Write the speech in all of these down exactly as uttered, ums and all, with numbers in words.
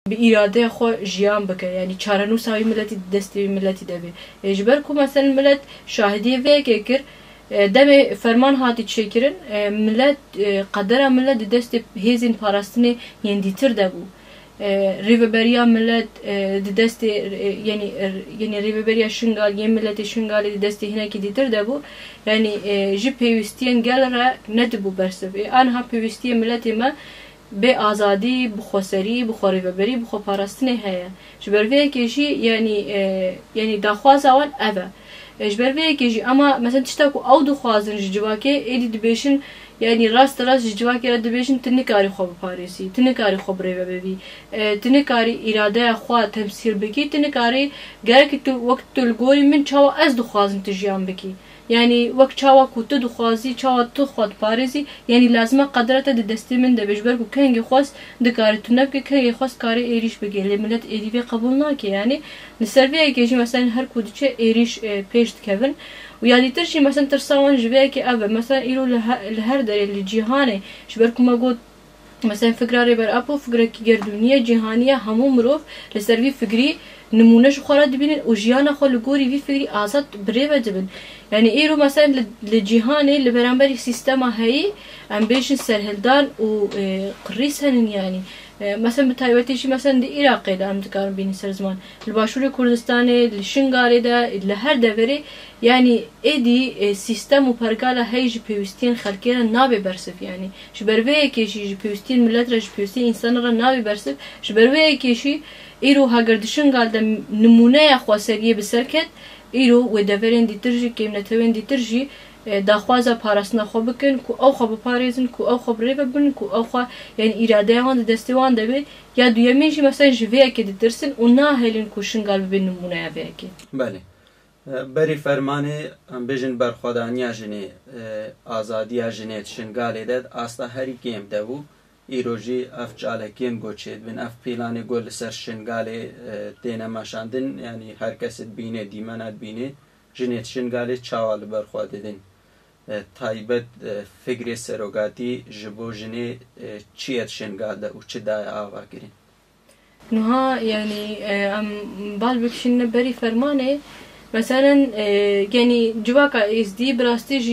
bi îradeya xwe jiyan bike. Yanî çarenûsa wî miletî di destê wî miletî de bê. E, ji ber ku, meselen, milet şahidiyê vê yekê kir, e, demê ferman hatî çêkirin, e, milet, e, qedera milet di destê hêzên parastinê yên dîtir de bû. E, rêveberiya milet, e, di destê, e, yenî, e, yenî rêveberiya Şingal, yên miletê Şingalê di destê hinekî dîtir de bû. Yanî, e, ji pêwîstiyên gel re nedibû bersiv. E, aniha pêwîstiyê miletê me bi azadî, bi xweserî, bi xwerêveberî, bi xweparastinê heye. Ji ber vê yekê jî, yanî, e, yanî daxwaza wan ev e. E, ji ber vê yekê jî, ema, mesela, tişta ku ew dixwazin ji civakê, êdî dibêjin, yanî rasterast ji civakê re dibêjin, tu nikarî xwe biparêzî, tu nikarî xwe birêve bibî, e, tu nikarî îradeya xwe temsîl bikî, tu nikarî, gerek tu, wek tu li gorî min, çawa ez dixwazim tu jiyan bikî. Yanî wek çawa ku tu dixwazî, çawa tu xwe diparêzî, yanî lazima qedra te di destê min de be, ji ber ku kengê xwest dikarî tu nebikî, kengê xwest karê êrîş bike. Lê milet êdî vê qebûl nake. Yanî li ser vê yekê jî, meselen, her ku diçe êrîş, e, pêş dikevin. Û ya dîtir jî, meselen, tirsa wan ji vê yekê ev e. Meselen, îro li he-, li her derê li cîhanê, ji ber ku me got, mesela, fikra Rêber Apo fikrekî gerdûnî ye, cîhanî ye, hemû mirov li ser vî fikrî nimûne ji xwe re dibînin û jiyana xwe li gorî vî fikrî azad birêve dibin. Yanî îro, mesela, li, li cîhanê li beramberî sîstema heyî, em bêjin, serhildan û, e, qirîs henin, yanî. E, mesela, bi taybetî jî, mesela, di Iraqê de em dikarin bînin ser ziman. Li Başûrê Kurdistanê, li Şingalê de, li her deverê, yanî êdî, e, sîstem û pergala heyî ji pêwîstiyên xelkê re nabe bersiv. Yanî ji ber vê yekê jî, ji pêwîstiyên milet re, ji pêwîstiyên însanan re nabe bersiv. Ji ber vê yekê jî îro heger di Şingal de nimûneya xweseriyê bi ser ket, îro wê deverên dîtir jî, kêmnetewên dîtir jî, e, daxwaza parastina xwe bikin, ku ew xwe biparêzin, ku ew xwe birêve bin, ku ew xwe, yanî îradeya wan di destê wan de be. Ya duyemîn jî, mesela, ji vê yekê ditirsin û nahêlin ku Şingal bibe nimûneya vê yekê. Belê. E, berî fermanê, em bêjin, berxwedaniya jinê, e, azadiya jinê di Şingalê de di asta herî kêm de bû. Îro jî ev çalakiyên ku çêdibin, ev pîlanê ku li ser Şingalê, e, têne meşandin, yanî her kes dibîne, dîmena dibîne, jinê di Şingalê çawa li ber xwe didin. E, taybet, e, fikrê serogatî ji bo jinê, e, çi ye di Şingal de û çi daye avakirin? Niha, yanî, e, em bal bikişîne berî fermanê. Meselen, e, yanî civaka êzdî bi rastî jî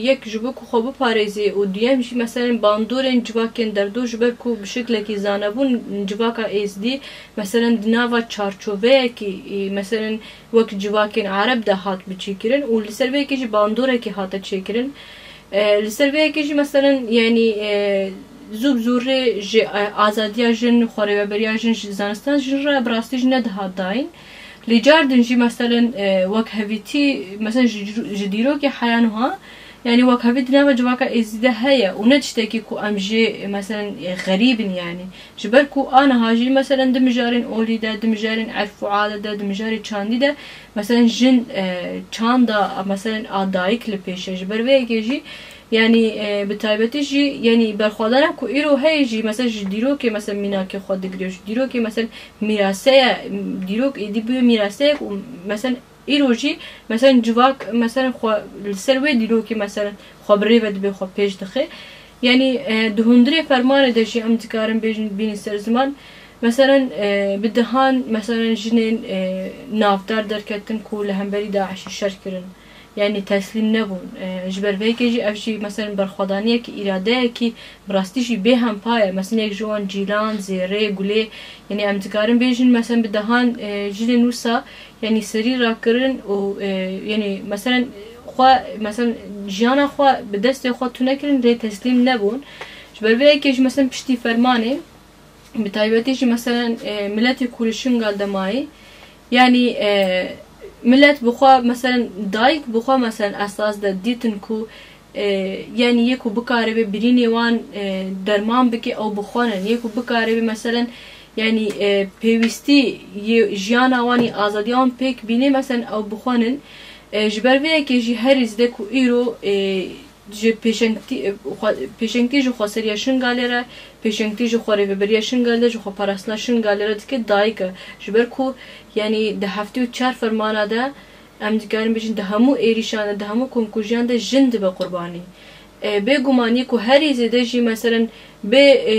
yek ji bo ku xwe biparêzê û duyem jî, meselen, bandorên civakên derdo, ji ber ku bi şiklekî zanebûn civaka êzdî, meselen, di nava çarçoveyekî, e, meselen, wek civakên ereb de hat biçîkirin û li ser vê yekê jî bandorekî hate çêkirin. E, li ser vê yekê jî, meselen, yanî, e, zû bi zû rê ji, e, azadiya jin, xwerêveberiya jin, ji zanistan jin re bi rastî jî nedihat dayîn. Lê car din jî, meselen, e, wekhevîtî, meselen, ji, ji dîrokê heya niha, yanî wekhevî di nava civaka êzdî de heye û ne tiştekî ku em jê, e, meselen, e, xerîb in, yanî. Ji ber ku aniha jî, meselen, di mijarên olî de, di mijarên erf û ade de, di mijarê çandî de, meselen, jin, e, çanda, meselen, a dayik li pêş e. Ji ber vê yekê jî, yanî, e, bi taybetî jî, yanî berxwedana ku îro heye jî, meselen, ji dîrokê, meselen, mînakê xwe digire, ji dîrokê, meselen, mîraseye, dîrok êdî bûye mîraseyek û, meselen, îro jî, meselen, civak, meselen, xwe li ser wê dîrokê, meselen, xwe bi rê ve dibe, xwe pêş dixe. Yanî, e, di hundirê fermanê de jî em dikarin bêjin, bînin ser ziman. Meselen, e, bi dehan, meselen, jinên, e, navdar derketin ku li hemberî DAIŞ'î şer kirin. Yanî teslîm nebûn. E, ji ber vê yekê jî ev jî, meselen, berxwedaniyekî, îradeyekî bi rastî jî bêhempa ye. Meselen, yek ji wan Cîlan, Zêrê, Gulê, yanî em dikarin bêjin, meselen, bi dehan, e, jinên wisa, yanî serî rakirin û, e, yanî, meselen, xwe, meselen, jiyana xwe bi destê xwe tune kirin, lê teslîm nebûn. Ji ber vê yekê jî, meselen, piştî fermanê, bi taybetî jî, meselen, e, miletê ku li Şingal de mayî, yanî, e, milet bi xwe, meselen, dayik bi xwe, meselen, esas de dîtin ku, e, yanî yê ku bikaribe birînê wan, e, derman bike, ew bixwenin. Yê ku bikaribe, meselen, yanî, e, pêwîstî yê jiyana wan, yê azadiya wan pêk bîne, meselen, ew bixwenin. E, ji ber vê yekê jî herî zêde ku îro, e, ji pêşengtî-, xwe-, pêşengtî ji xweseriya Şingalê re, pêşengtî ji xwerêveberiya Şingalê re, ji xweparastina Şingalê re dike dayik e. Ji ber ku, yanî, di heftê û çar fermana de em dikarin bêjin, di hemû êrîşan de, di hemû komkujiyan de jin dibe qurbanî. E, bêgumanî ku herî zêde jî, meselen, bê, e,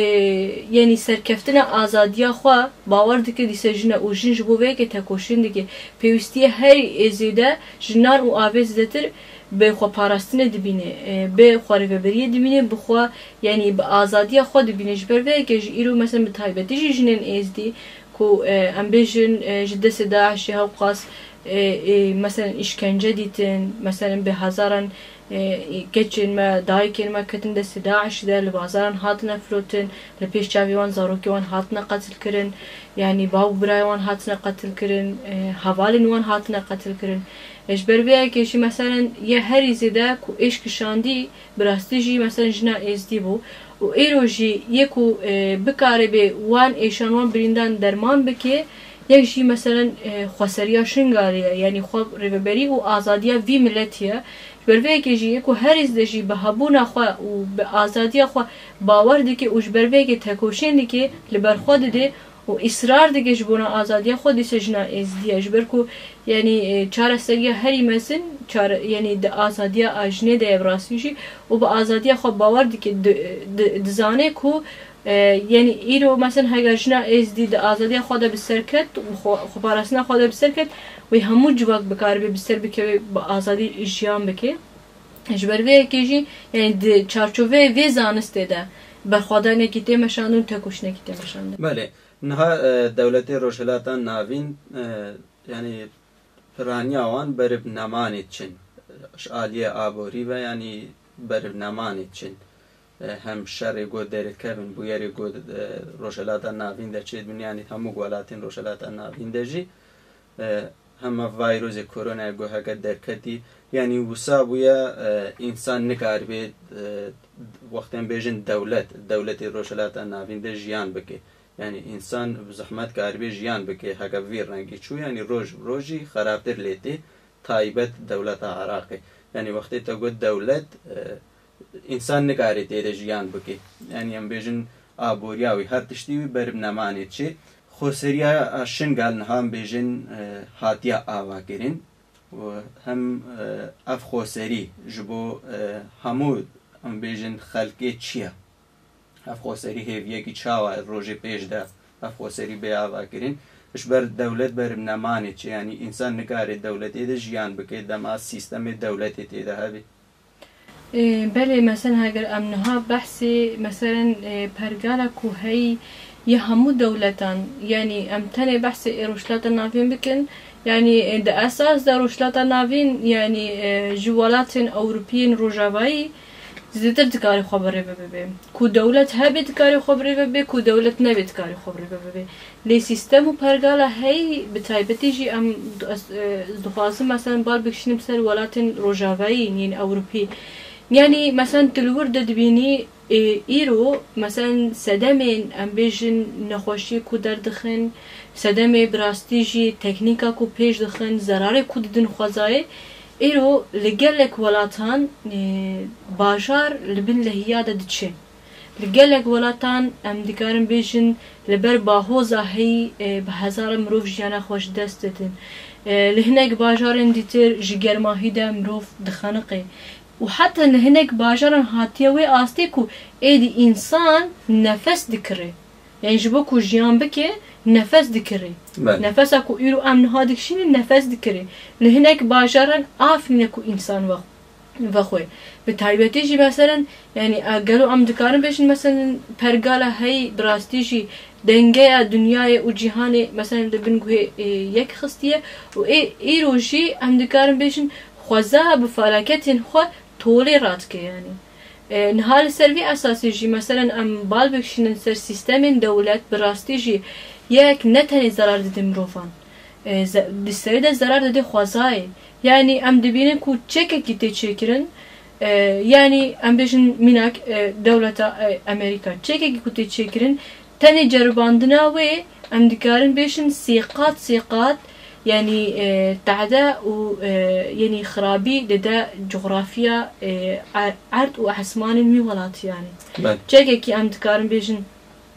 yenî serkeftina azadiya xwe bawer dike dîse jin e û jin ji bo vê yekê tekoşîn dike. Pêwîstiye herî ê zêde ji nar û avê zêdetir bi xweparastinê dibîne, e, bi xwerêveberiyê dibîne, bi xwe, yenî bi azadiya xwe dibîne. Ji ber vê yekê jî îro, meselen, bi taybetî jî jinên êzdî ku, e, em bêjin, e, ji destê DAIŞê hewqas, e, e, meselen, îşkence dîtin, meselen, bi hezaran, e, keçên me, dayikên me ketin destê DAIŞ de, li bazaran hatine firotin, li pêş çavê wan zarokê wan hatine qetilkirin, yanî bav û birayê wan hatine qetilkirin, e, hevalên wan hatine qetilkirin. E, ji ber vê yekê jî, meselen, yê herî zêde ku êş kişandî, bi rastî jî, meselen, jina êzdî bû û îro jî yê ku, e, bikare bê wan êşan, wan birîndan derman bike, yek jî, meselen, e, xweseriya Şingalê ye, yanî xwe rêveberî û azadiya vî miletî ye. Ji ber vê yekê jî yê ku herî zêde jî bi hebûna xwe û bi azadiya xwe bawer dike û ji ber vê yekê tekoşîn dike, li ber xwe dide û îsrar dike ji bona azadiya xwe, dîse jina êzdî ye. Ji ber ku, yanî, e, çareseriya herî mezin, çare-, yanî di azadiya a jinê de ye bi rastî jî û bi azadiya xwe bawer dike, di-, di-, dizane ku, e, yanî îro, meselen, heger jina êzdî di azadiya xwe de bi ser ket û xwe, xweparastina xwe de bi ser ket, wê hemû civak bikaribe bi ser bikeve, bi azadî jiyan bike. Ji ber vê yekê jî, yanî di çarçoveyê vê zanistê de berxwedanekî tê meşandin û tekoşînekî tê meşandin. Belê. Niha, e, dewletê Rojhilata Navîn, e, yanî piraniya wan beriv nemanê diçin. Ji aliyê aborî ve, yanî beriv nemanê diçin. E, hem şerê got derêdikevin, bûyerê got, e, Rojhilata Navîn de çêdibin, yanî hemû welatên Rojhilata Navîn de jî, e, hema vayrozê koronaya got heke derketî, yanî wisa bûye, e, însan nikaribê, e, wextên bêjin dewlet, dewletê Rojhilata Navîn de jiyan bike. Yanî însan bi zehmet karibê jiyan bike, heke vî rengî çû, yanî roj bi rojî xerabtir lê tê, taybet dewleta Iraqê. Yanî wextê te got dewlet, e, însan nikarê tê de jiyan bike. Yanî em bêjin aboriya wî, her tiştî wî beriv nemanê çi. Xoseriya Şingal niha em bêjin, e, hatiye avakirin. Û hem, e, ev xoserî ji bo, e, hemû, em bêjin, xelkê çi ye? Ev xoserî hêviyekî çawa ye rojê pêş de ev xoserî bê avakirin? Ji ber dewlet beriv nemanê çi, yanî însan nikare dewletê de jiyan bike, dema sîstemê dewletê tê de hebe. Ê, belê, meselen, heger em niha behsê, meselen, ê, pergala ku heyî ya hemû dewletan, yanî em tenê behsê ê Rojhilata Navîn bikin, yanî, ê, di esas de Rojhilata Navîn, yanî, ê, ji welatên Ewropî yên Rojavayî zêdetir dikare xwe bi rê ve bibe. Ku dewlet hebe dikare xwe bi rê ve bibe, ku dewlet nebe dikare xwe bi rê ve bibe. Lê sîstem û pergala heyî, bi taybetî jî em, ez, e, ez dixwazim, meselen, bal bikişînim ser welatên Rojavayî, yên Ewropî. Yanî, meselen, tu li wir de dibînî, ê, îro, meselen, sedemên, em bêjin, nexweşiyê ku derdixin, sedemê bi rastî jî teknîka ku pêş dixin, zerarê ku didin xwezayê, îro li gelek welatan, ê, bajar li bin lehiya de diçe. Li gelek welatan, em dikarin bêjin, li ber bahoza heyî, e, bi hezaran mirov jiyana xwe ji dest didin. E, li hinek bajarên dîtir ji germahî de mirov dixeniqe. Û heta li hinek bajaran hatiye wê astê ku êdî însan nefes dikire. Yanî ji bo ku jiyan bike, nefes dikire. Belê. Nefesa ku îro em niha dikişînin, nefes dikire. Li hinek bajaran af nîne ku însan ve vexwe. Bi taybetî jî, meselen, yanî, e, gelo em dikarin bêjin, meselen, pergala heyî bi rastî jî dengeya dinyayê û cîhanê, meselen, li bin guhê, e, yek xistiye û ê, îro jî em dikarin bêjin xweza bi felaketên xwe tolê radike, yanî. E, niha li ser vî esasî jî, meselen, em bal bikişînin ser sîstemên dewlet, bi rastî jî yek ne tenê zerar dide mirovan. E, ze-, di serê de zerar dide xwezayê. Yanî em dibînin ku çekekî tê çêkirin, e, yanî em bêjin mînak, e, dewleta, e, Amerîka. Çekekî ku tê çêkirin, tenê ceribandina wê em dikarin bêjin sê qat, sê qat, yanî, e, tehde û, e, yanî xirabî dide coxrafiya, e, er-, erd û esmanên wî welatî yanî. Belê. Çekekî em dikarin bêjin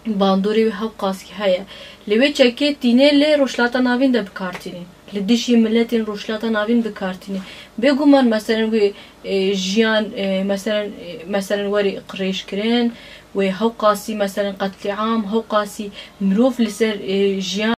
bandorê wî hewqaskî heye. Lê wê çekê tîne li Rojhilata Navîn de bi kar tîne. li dijî miletên Rojhilata Navîn bikartîne. Bêguman, meselen, wê, e, jiyan, e, meselen, e, meselen, werê qirêjkirin, wê hewqasî, meselen, qetlîam, hewqasî mirov li ser, e, jiyan